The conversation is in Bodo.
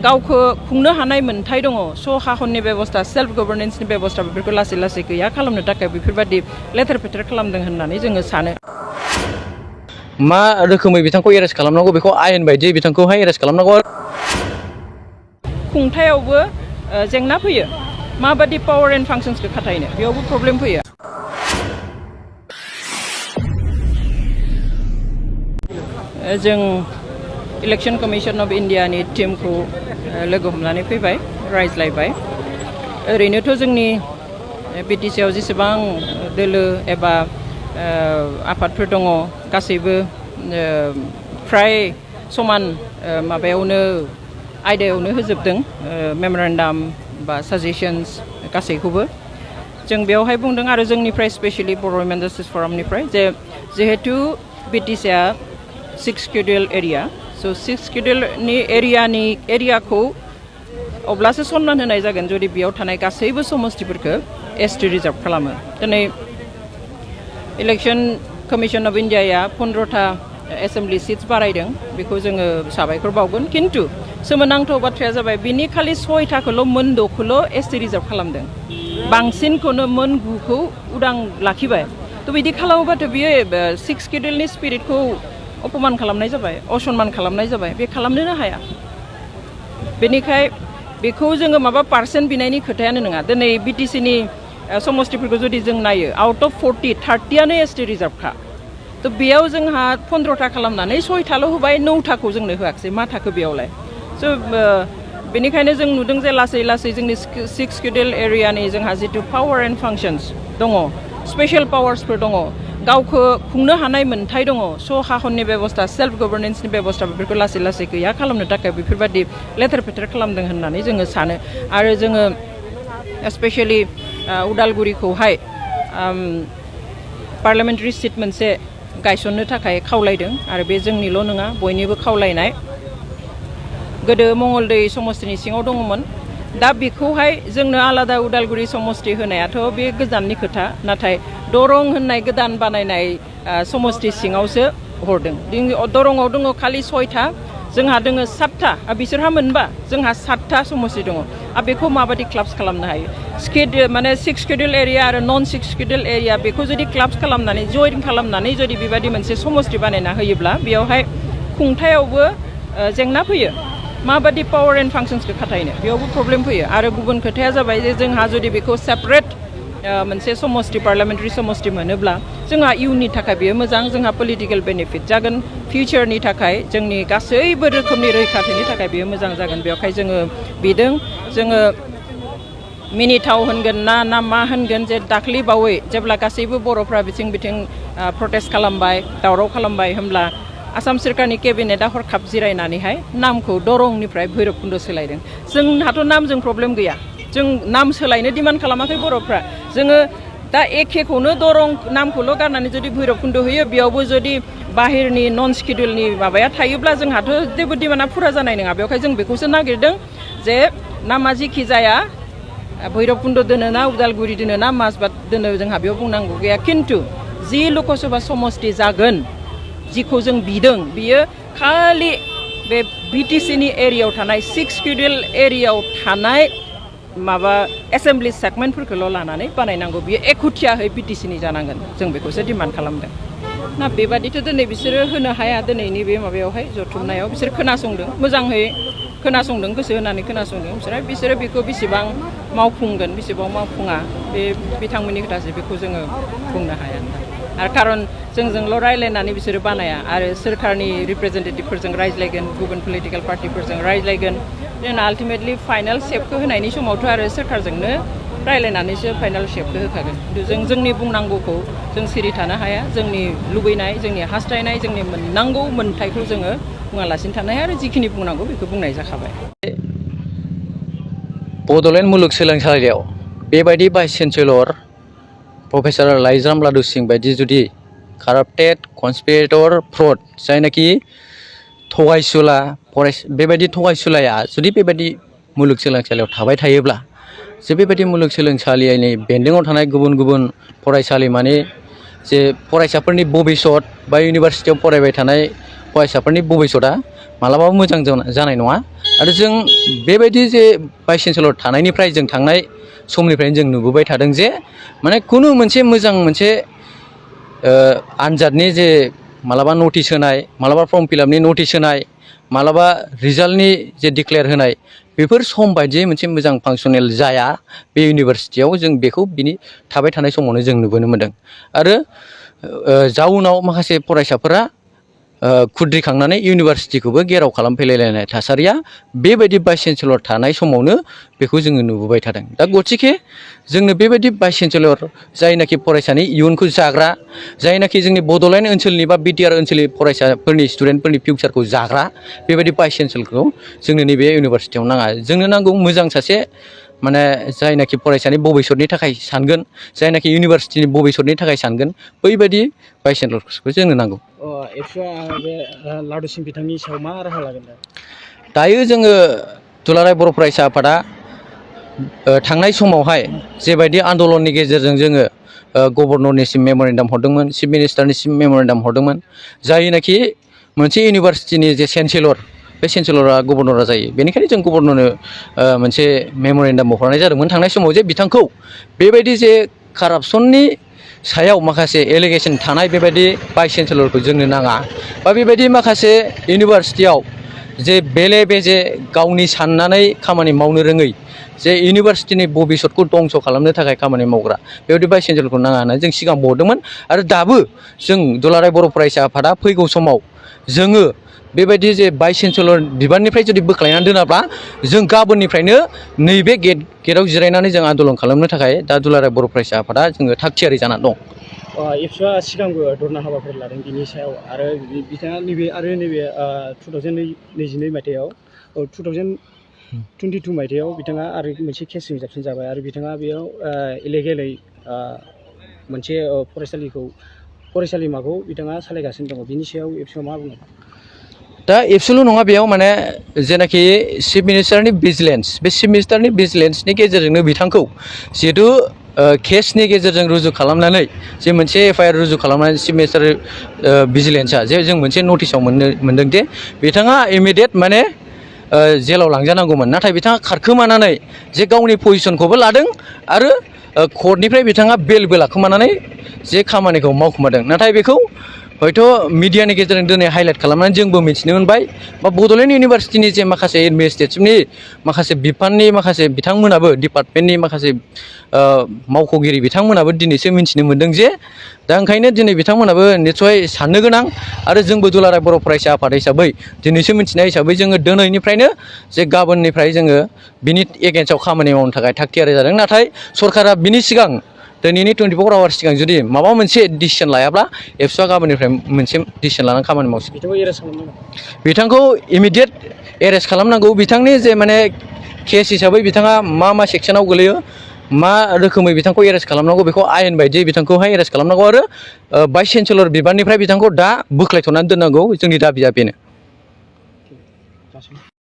गावखौ खुंनो हानाय मोन्थाय दङ स' हाखननि बेबस्था सेल्फ गभर्नेन्सनि बेबस्था बेफोरखौ लासै लासै गैया खालामनो थाखाय बेफोरबायदि लेथेर फेथेर खालामदों होननानै जोङो सानो मा रोखोमै बिथांखौ एरेस्ट खालामनांगौ बेखौ आयेन बायदियै बिथांखौहाय एरेस्ट खालामनांगौ खुंथायावबो जेंना फैयो माबादि पावार एन्ड फांसन्सखौ खाथायनो बेयावबो प्रब्लेम फैयो जों इलेक्शन कमिशन अफ इन्डियानि टीमखौ लोगो हमनानै फैबाय रायज्लायबाय ओरैनोथ' जोंनि बिटिसिआव जेसेबां दोलो एबा आफादफोर दङ गासैबो फ्राय समान माबायावनो आयदायावनो होजोबदों मेमरेन्डाम बा साजेशन्स गासैखौबो जों बेवहाय बुंदों आरो जोंनिफ्राय स्पेशली बर' वुमेन जास्टिस फरामनिफ्राय जे जिहेतु बिटिसिआ 6 शेड्युल एरिया स' 6 शेड्युलनि एरियाखौ अब्लासो सनमान होनाय जागोन जुदि बेयाव थानाय गासैबो समस्तिफोरखौ एसटि रिजार्भ खालामो दिनै इलेक्शन कमिशन अफ इन्डियाया 15था एसेम्बलि सिट्स बारायदों बेखौ जोङो साबायखर बावगोन खिन्थु सोमोनांथाव बाथ्राया जाबाय बिनि खालि 6थाखौल' मोन 10खौल' एसटि रिजार्भ खालामदों बांसिनखौनो मोन 9खौ उदां लाखिबाय थ' बिदि खालामोबाथ' बियो 6 शेड्युलनि स्पिरिटखौ अपमान खालामनाय जाबाय असनमान खालामनाय जाबाय बे खालामनोनो हाया बेनिखाय बेखौ जोङो माबा पार्सेन्ट बिनायनि खोथायानो नङा दिनै बिटिसिनि समस्तिफोरखौ जुदि जों नायो आउट अफ 30आनो एसटि रिजार्भखा थ' बेयाव जोंहा 15था खालामनानै 6थाल' होबाय 9थाखौ जोंनो होआखिसै मा थाखो बेयावलाय स' बेनिखायनो जों नुदों जे लासै लासै जोंनि 6 शेड्युल एरियानि जोंहा जितु पावार एन्ड फांसन्स दङ स्पेशल पावार्सफोर दङ गावखौ खुंनो हानाय मोन्थाय दङ स' हाखननि बेबस्था सेल्फ गभर्नेन्सनि बेबस्था बेफोरखौ लासै लासै गैया खालामनो थाखाय बेफोरबायदि लेथेर फेथेर खालामदों होननानै जोङो सानो आरो जोङो स्पेशली उदालगुरिखौहाय पार्लियामेन्टारि सिट मोनसे गायसननो थाखाय खावलायदों आरो बे जोंनिल' नङा बयनिबो खावलायनाय गोदो मंगलदै समस्तिनि सिङाव दङमोन दा बेखौहाय जोंनो आलादा उदालगुरि समस्ति होनायाथ' बे गोजाननि खोथा नाथाय दरं होननाय गोदान बानायनाय समस्ति सिङावसो हरदों दरंआव दङ खालि 6था जोंहा दङ 7था बिसोरहा मोनबा जोंहा 7था समस्ति दङ आरो बेखौ माबायदि क्लाब्स खालामनो हायो माने 6 शेड्युल एरिया आरो नन 6 शेड्युल एरिया बेखौ जुदि क्लाब्स खालामनानै जइन खालामनानै जुदि बेबायदि मोनसे समस्ति बानायना होयोब्ला बेयावहाय खुंथायावबो जेंना फैयो माबादि पावार एन्ड फांसन्सखौ खाथायनो बेयावबो प्रब्लेम फैयो आरो गुबुन खोथाया जाबाय जे जोंहा जुदि बेखौ सेपारेट मोनसे समस्ति पार्लियामेन्टारि समस्ति मोनोब्ला जोंहा इयुननि थाखाय बेयो मोजां जोंहा पलिटिकेल बेनिफिट जागोन फिउचारनि थाखाय जोंनि गासैबो रोखोमनि रैखाथिनि थाखाय बेयो मोजां जागोन बेवहाय जोङो बिदों जोङो मिनिथाव होनगोन ना मा होनगोन जे दाख्लै बावै जेब्ला गासैबो बर'फ्रा बिथिं प्रटेस्ट खालामबाय दावराव खालामबाय होमब्ला आसाम सोरखारनि केबिनेटआ हरखाब जिरायनानैहाय नामखौ दरंनिफ्राय भैरबकुन्द सोलायदों जोंहाथ' नामजों प्रब्लेम गैया जों नाम सोलायनो डिमान्ड खालामाखै बर'फ्रा जोङो दा एखेखौनो दरं नामखौल' गारनानै जुदि भैरबकुन्द होयो बेयावबो जुदि बाहेरनि नन स्केड्युलनि माबाया थायोब्ला जोंहाथ' जेबो डिमान्डआ फुरा जानाय नङा बेवहाय जों बेखौसो नागिरदों जे नामा जिखि जाया भैरबकुन्द दोनो ना उदालगुरि दोनो ना माजबाद दोनो जोंहा बेयाव बुंनांगौ गैया खिन्थु जि लकसभा समस्ति जागोन जिखौ जों बिदों बियो खालि बे बिटिसिनि एरियायाव थानाय 6 शेड्युल एरियायाव थानाय माबा एसेम्बलि सेगमेन्टफोरखौल' लानानै बानायनांगौ बियो एखुथियाहै बिटिसिनि जानांगोन जों बेखौसो डिमान्ड खालामदों ना बेबादिथ' दिनै बिसोरो होनो हाया दिनैनि बे माबायावहाय जथुमनायाव बिसोर खोनासंदों मोजाङै खोनासंदों गोसो होनानै खोनासंदों बिसोरो बेखौ बेसेबां मावफुंगोन बेसेबां मावफुङा बे बिथांमोननि खोथासो बेखौ जोङो बुंनो हाया आरो खारन जोंजोंल' रायज्लायनानै बिसोरो बानाया आरो सोरखारनि रिप्रेजेन्टेटिभफोरजों रायज्लायगोन गुबुन पलिटिकेल पार्टिफोरजों रायज्लायगोन जोंना आल्टिमेटलि फाइनाल शेपखौ होनायनि समावथ' आरो सोरखारजोंनो रायज्लायनानैसो फाइनाल शेपखौ होखागोन जों जोंनि बुंनांगौखौ जों सिरि थानो हाया जोंनि लुबैनाय जोंनि हास्थायनाय जोंनि मोननांगौ मोन्थायखौ जोङो बुङालासिनो थानो हाया आरो जिखिनि बुंनांगौ बेखौ बुंनाय जाखाबाय बड'लेण्ड मुलुगसोलोंसालियाव बेबायदि भाइस चेन्सेलर प्रफेसर लाइज्राम लादु सिं बायदि जुदि काराप्टेड कनस्पिरेटर फ्रड जायनाखि थगायसुला बेबायदि थगायसुलाया जुदि बेबायदि मुलुगसोलोंसालियाव थाबाय थायोब्ला जे बेबायदि मुलुगसोलोंसालिनि बेन्दोङाव थानाय गुबुन गुबुन फरायसालिमानि जे फरायसाफोरनि भबिसत बा इउनिभारसिटियाव फरायबाय थानाय फरायसाफोरनि भबिसतआ मालाबाबो मोजां जानाय नङा आरो जों बेबायदि जे भाइस चेन्सेलर थानायनिफ्राय जों थांनाय समनिफ्रायनो जों नुबोबाय थादों जे माने खुनु मोनसे मोजां मोनसे आनजादनि जे मालाबा नटिस होनाय, मालाबा फर्म फिलआपनि नटिस होनाय, मालाबा रिजाल्टनि जे डिक्लेयार होनाय, बेफोर सम बायदियै मोनसे मोजां फांसनेल जाया बे इउनिभारसिटियाव। जों बेखौ बिनि थाबाय थानाय समावनो जों नुबोनो मोन्दों। आरो जाउनाव माखासे फरायसाफोरा खुद्रिखांनानै इउनिभारसिटिखौबो गेराव खालामफैलायलायनाय थासारिया बेबायदि भाइस चेन्सेलर थानाय समावनो बेखौ जोङो नुबोबाय थादों। दा गथिखे जोंनो बेबायदि भाइस चेन्सेलर जायनाखि फरायसानि इयुनखौ जाग्रा, जायनाखि जोंनि बड'लेण्ड ओनसोलनि बा बिटिआर ओनसोलनि फरायसाफोरनि स्टुडेन्टफोरनि फिउचारखौ जाग्रा बेबायदि भाइस चेन्सेलरखौ जोंनो नैबे इउनिभारसिटियाव नाङा। जोंनो नांगौ मोजां सासे माने जायनाखि फरायसानि भबिसतनि थाखाय सानगोन, जायनाखि इउनिभारसिटिनि भबिसतनि थाखाय सानगोन, बैबायदि भाइस चेन्सेलरखौ जोंनो नांगौ। एबसुआ बे लादुसिं बिथांनि सायाव मा राहा लागोन दा? दायो जोङो दुलाराय बर' फरायसा आफादा थांनाय समावहाय जेबायदि आन्दलननि गेजेरजों जोङो गभर्नरनिसिम मेम'रेन्डाम हरदोंमोन, चिफ मिनिस्टारनिसिम मेम'रेन्डाम हरदोंमोन, जायनाखि मोनसे इउनिभारसिटिनि जे चेन्सेलर, बे चेन्सेलरा गभर्नरा जायो। बेनिखायनो जों गभर्नरनो मोनसे मेम'रेन्डामबो हरनाय जादोंमोन थांनाय समाव जे बिथांखौ बेबायदि जे कारापसननि सायाव माखासे एलिगेसन थानाय बेबायदि भाइस चेन्सेलरखौ जोंनो नाङा, बा बेबायदि माखासे इउनिभारसिटियाव जे बेले बेजे गावनि साननानै खामानि मावनो रोङै, जे इउनिभारसिटिनि भबिसतखौ दंस' खालामनो थाखाय खामानि मावग्रा बेबायदि भाइस चेन्सेलरखौ नाङा होननानै जों सिगां हरदोंमोन। आरो दाबो जों दुलाराय बर' फरायसा आफादा फैगौ समाव जोङो बेबायदि जे भाइस चेन्सेलर बिबाननिफ्राय जुदि बोख्लायनानै दोनाब्ला जों गाबोननिफ्रायनो नैबे गेटआव जिरायनानै जों आन्दलन खालामनो थाखाय दा दुलाराय बर' फरायसा आफादा जोङो थाग थियारि जानानै दं। एबसुआ सिगांबो धरना हाबाफारि लादों बिनि सायाव, आरो बिथाङा नैबे 2022 मायथाइयाव 2022 मायथाइयाव बिथाङा आरो मोनसे केसजों जाबसिन जाबाय, आरो बिथाङा बेयाव इलिगेलै मोनसे फरायसालिमाखौ बिथाङा सालायगासिनो दङ। बिनि सायाव एबसुआ मा बुङो? दा एबसुल' नङा, बेयाव माने जेनाखि चिफ मिनिस्टारनि भिजिलेन्स, बे चिफ मिनिस्टारनि भिजिलेन्सनि गेजेरजोंनो बिथांखौ जिहेथु केसनि गेजेरजों रुजु खालामनानै जे मोनसे एफआइआर रुजु खालामनानै चिफ मिनिस्टार भिजिलेन्सआ जे जों मोनसे नटिसाव मोनदों दे बिथाङा इमिडियेट माने जेलाव लांजानांगौमोन, नाथाय बिथाङा खारखोमानानै जे गावनि पजिसनखौबो लादों आरो कर्टनिफ्राय बिथाङा बेलबो लाखोमानानै जे खामानिखौ मावखोमादों। नाथाय बेखौ हयथ' मिडियानि गेजेरजों दिनै हाइलाइट खालामनानै जोंबो मिथिनो मोनबाय, बा बड'लेण्ड इउनिभारसिटिनि जे माखासे एडमिनिस्ट्रेटिभनि माखासे बिफाननि माखासे बिथांमोनाबो, डिपार्टमेन्टनि माखासे मावख'गिरि बिथांमोनाबो दिनैसो मिथिनो मोनदों जे दा ओंखायनो दिनै बिथांमोनाबो निस्सय साननो गोनां। आरो जोंबो दुलाराय बर' फरायसा आफाद हिसाबै दिनैसो मिथिनाय हिसाबै जोङो दिनैनिफ्रायनो जे गाबोननिफ्राय जोङो बिनि एगेन्स्टआव खामानि मावनो थाखाय थाग थियारि जादों। नाथाय सरकारा बिनि सिगां दिनैनि 24 आवार्स सिगां जुदि माबा मोनसे डिसिसन लायाब्ला एबसुआ गाबोननिफ्राय मोनसे डिसिसन लानानै खामानि मावसिगोन। बिथांखौ इमिडियेट एरेस्ट खालामनांगौ। बिथांनि जे माने केस हिसाबै बिथाङा मा सेक्सनाव गोलैयो, मा रोखोमै बिथांखौ एरेस्ट खालामनांगौ, बेखौ आयेन बायदियै बिथांखौहाय एरेस्ट खालामनांगौ, आरो भाइस चेन्सेलर बिबाननिफ्राय बिथांखौ दा बोख्लायथ'नानै दोननांगौ। जोंनि दाबिया बेनो।